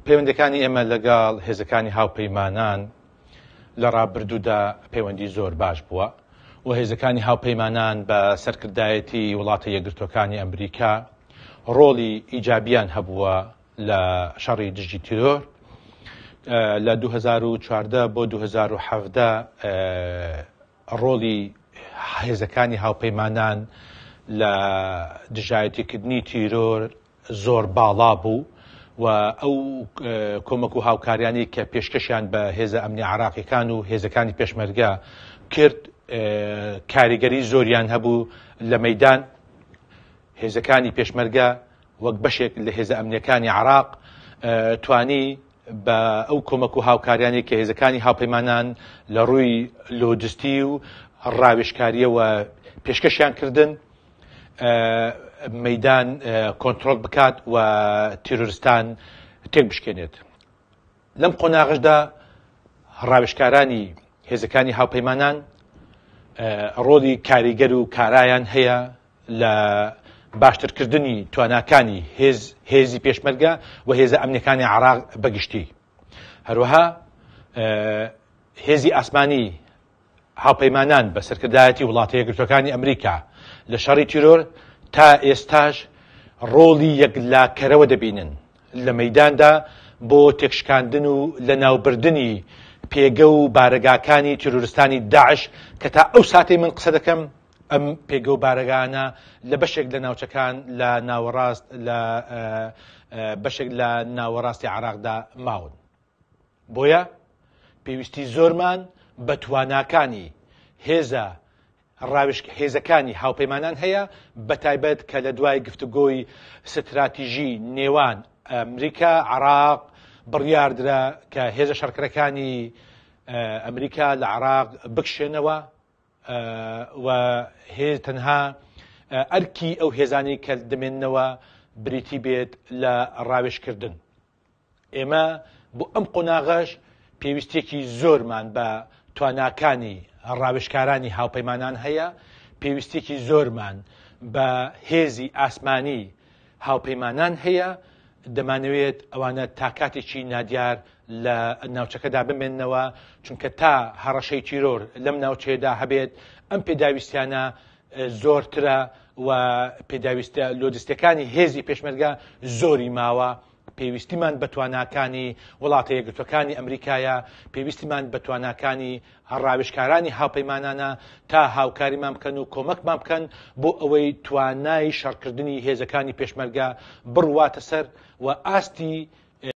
پەیوەندەکانی ئێمە لەگەڵ هێزەکانی هاوپەیمانان لە ڕابردوودا پەیوەندی زۆر باش بووە و هێزەکانی هاوپەیمانان بە سەرکردایەتی وڵاتە یەکگرتووەکانی ئەمریکا ڕۆڵی ئیجابیان هەبووە لە شەڕی دژی تیرۆر لە 2014 بۆ 2017 ڕۆڵی هێزەکانی هاوپەیمانان لە دژایەتیکردنی تیرۆر زۆر باڵا بوو و ئەو کۆمەک و هاوکاریانەی کە پێشکەشیان بە هێزە ئەمنی عراقیەکان و هێزەکانی پێشمەرگە کرد کاریگەری زۆریان هەبوو لە مەدان. هێزەکانی پێشمەرگە وەک بەشێک لە هێزە ئەمنیەکانی عراق توانی بە ئەو کۆمەک و هاوکاریانەی کە هێزەکانی هاوپەیمانان لە ڕووی لۆجستی و ڕاوێژکاریەوە پێشکەشیان کردن مەدان کۆنترۆڵ بکات و تیرۆرستان تێک بشکێنێت. لەم قۆناغشدا ڕاوێژکارانی هێزەکانی هاوپەیمانان ڕۆڵی کاریگەر و کارایان هەیە لە باشترکردنی تواناکانی هێز هێزی پێشمەرگە و هێزە ئەمنیەکانی عراق بەگشتی. هەروەها هێزی ئاسمانی هاوپەیمانان بە سەرکردایەتی وڵاتە یەکگرتووەکانی ئەمریکا لە شەڕی تیرۆر تا ئێستاش ڕۆڵی یەکلاکەرەوە دەبینن لە مەیداندا بۆ تێکشکاندن و لەناوبردنی پێگە و بارەگاکانی تیرۆرستانی داعش کە تا ئەو ساتەی من قسە دەکەم ئەم پێگە و بارەگانە لە بەشێک لە ناوچەکان لە ناوەڕاست لە بەشێک لە ناوەڕاستی عراقدا ماون. بۆیە پێویستی زۆرمان بە تواناکانی هێزە ڕاوێژ هێزەکانی هاوپەیمانان هەیە، بەتایبەت کە لە دوای گفتوگۆی ستراتیژی نێوان ئەمریکا عراق بڕیاردرا کە هێزە شەڕکەرەکانی ئەمریکا لە عراق بکشێنەوە و هێز تەنها ئەرکی ئەو هێزانەی کە دەمێننەوە بریتی بێت لە ڕاوێژکردن. ئێمە بۆ ئەم قۆناغەش پێویستیەکی زۆرمان بە تواناکانی ڕاوێژکارانی هاوپەیمانان هەیە، پێویستیەکی زۆرمان بە هێزی ئاسمانی هاوپەیمانان هەیە، دەمانەوێت ئەوانە تا کاتێکی نادیار لە ناوچەکەدا بمێننەوە، چونکە تا هەڕەشەی تیرۆر لەم ناوچەیەدا هەبێت ئەم پێداویستیانە زۆرترە و پێداویستە لۆجستیەکانی هێزی پێشمەرگە زۆری ماوە. پێویستیمان بە تواناکانی وڵاتە یەکگرتووەکانی ئەمریکایە، پێویستیمان بە تواناکانی ڕاوێژکارانی هاوپەیمانانە تا هاوکاریمان بکەن و کۆمەکمان بکەن بۆ ئەوەی توانای شەڕکردنی هێزەکانی پێشمەرگە بڕواتە سەر و ئاستی.